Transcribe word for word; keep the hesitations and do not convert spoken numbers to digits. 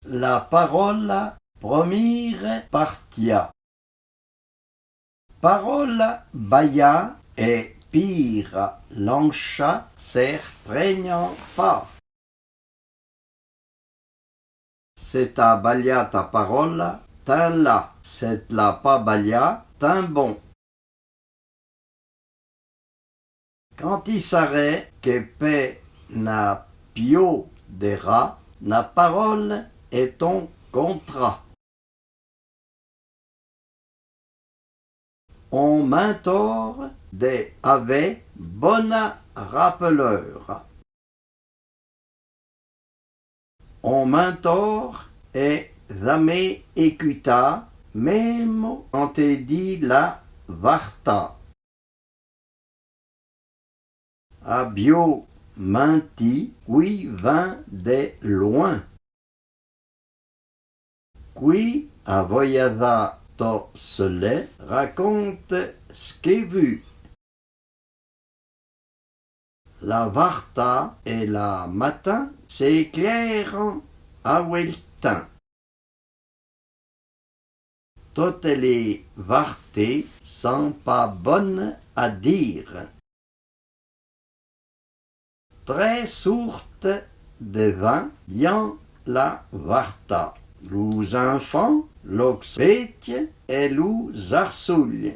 La parola, promîre partia. Parola balia è pîra lancha se rprègnan pâ. Se t'â balia ta parola, tin-la. Se te l'â pâ balia, tin bon. Kan i sarè ke pè na pió de ra, na parola è ton kontra. On mintor dè avè bona rapeleura. On mintor è zhamé ékutâ, mémo kan è di la vartâ. A bió minti, ki vin dè loin. Ki a voyajâ to selè, rakonte s'k'è vu. La vartâ è la matin s'éklèran a ouèl tin. Tote lé varté son pâ bone a dîre. Trè sourte dè zhan dyan la vartâ. Lou-z-infan, lou-z-vétye è lou-z-arsoulye.